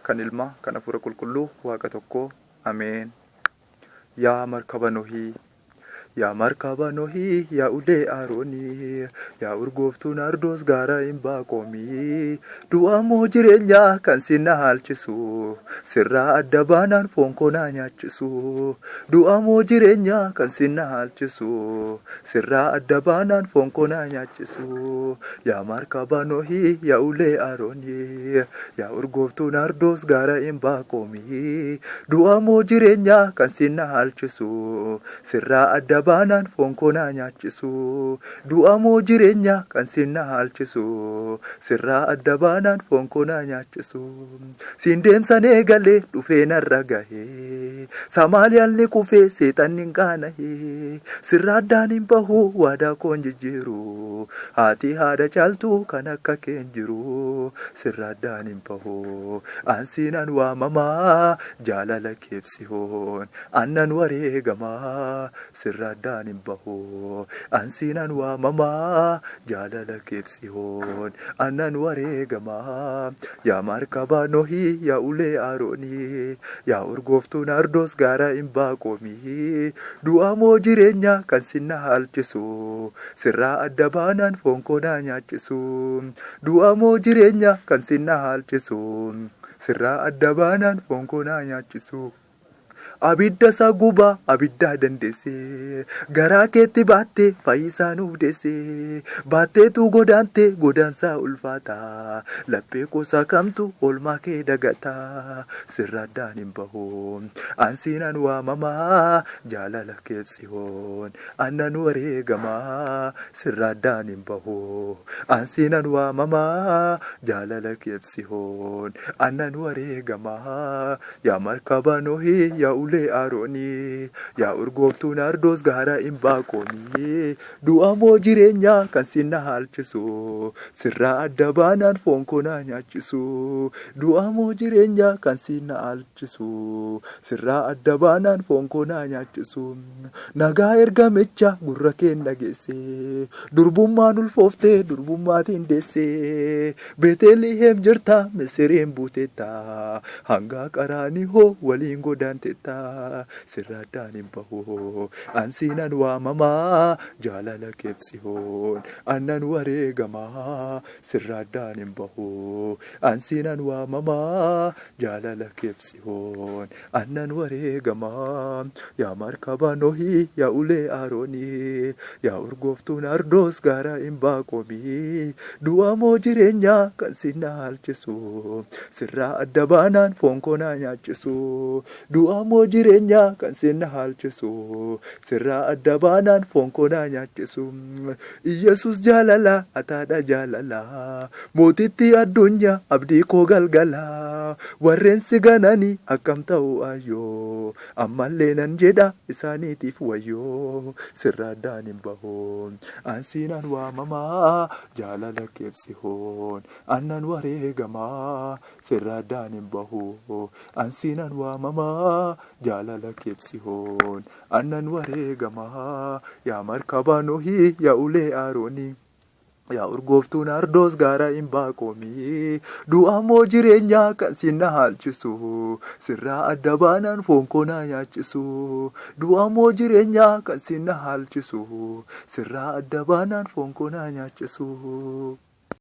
Kan Ilmaa, kan Hafuura Qulqulluu, Waaqa tokkoo. Ameen. Yaa markaba Nohii. Yaa markaba Nohii, yaa ulee Aroonii, yaa urgooftuu Naardoos gaara Imbaaqoomii, du'a moo jireenyaa kan si na haalchisu, sirraa adda baanaan foon koo naa nyaachisu. Du'a moo jireenyaa kan si na haalchisu, sirraa adda baanaan foon koo naa nyaachisu. Yaa markaba Nohii, yaa ulee Aroonii, yaa urgooftuu Naardoos gaara Imbaaqoomii, du'a moo jireenyaa kan si na haalchisu, sirraa adda baanaan foon koo naa nyaachisu. Du'a moo jireenya kan si na haalchisu, sirraa adda baanaan foon koo naa nyaachisu. Siin deemsan eegalee dhufee narra gahee, Samaaliyaan ni kufee seexanni hin qaanahee, sirraa addaan hin bahu waadaa koon jijjiiru, haati haadha caaltu kan akka kee hin jiru, sirraa addaan hin bahu. Ansiinan waamamaa jaalala keef sihoon, annan wareegamaa sirraa addaan hin bahu. Ansiinan waamamaa jaalala keef sihoon, annan wareegamaa. Yaa markaba Nohii, yaa ulee Aroonii, yaa urgooftuu Naardoos gaara Imbaaqoomii, du'a moo jireenya kan si na haalchisu, sirraa adda baanaan foon koo naa nyaachisu. Du'a moo jireenya kan si na haalchisu, sirraa adda baanaan foon koo naa nyaachisu. Abidda isa gubaa abiddaa dandeessee, garaa keetti baattee fayyisaa nuuf deessee, baatteetu godaantee godaansaa ulfaataa, laphee kuusaa kamtu oolmaa kee dagataa, sirraa addaan hin bahu. Ansiinan waamamaa jaalala keef sihoon, annan wareegamaa sirraa addaan hin bahu. Ansiinan waamamaa jaalala keef sihoon, annan wareegamaa. Yaa markaba Nohii, yaa ulee Aroonii, yaa urgooftuu Naardoos gaara Imbaaqoomii, du'a moo jireenyaa kan si na haalchisu, sirraa adda baanaan foon koo naa nyaachisu. Du'a moo jireenyaa kan si na haalchisu, sirraa adda baanaan foon koo naa nyaachisu. Nagaa ergamicha gurra keen dhageesse, durbummaan ulfooftee durbummaatiin deesse, Beeteliheem jirta Misiriin buuteetta, hanga qaraanihoo waliin godaanteetta, sirraa addaan hin bahu. Ansiinan waamamaa jaalala keef sihoon, annan wareegamaa sirraa addaan hin bahu. Ansiinan waamamaa jaalala keef sihoon, annan wareegamaa. Yaa markaba Nohii, yaa ulee Aroonii, yaa urgooftuu Naardoos gaara Imbaaqoomii, du'a moo jireenyaa kan si na haalchisu, sirraa adda baanaan foon koo naa nyaachisu. Du'a moo jireenyaa kan si na haalchisu, sirraa adda baanaan foon koo naa nyaachisu. Iyyasuus jaalala, ataadha jaalala, mootitti addunyaa abdii koo galgala, warreen si gananii akkam ta'u ayyoo, ammallee nan jedha isaaniitiif wayyoo, sirraa addaan hin bahu. Ansiinan waamamaa jaalala keef sihoon, annan wareegamaa sirraa addaan hin bahu. Ansiinan waamamaa jaalala keef sihoon, annan wareegamaa. Yaa markaba Nohii, yaa ulee Aroonii, yaa urgooftuu Naardoos gaara Imbaaqoomii, du'a moo jireenyaa kan si na haalchisu, sirraa adda baanaan foon koo naa nyaachisu. Du'a moo jireenyaa kan si na haalchisu, sirraa adda baanaan foon koo naa nyaachisu.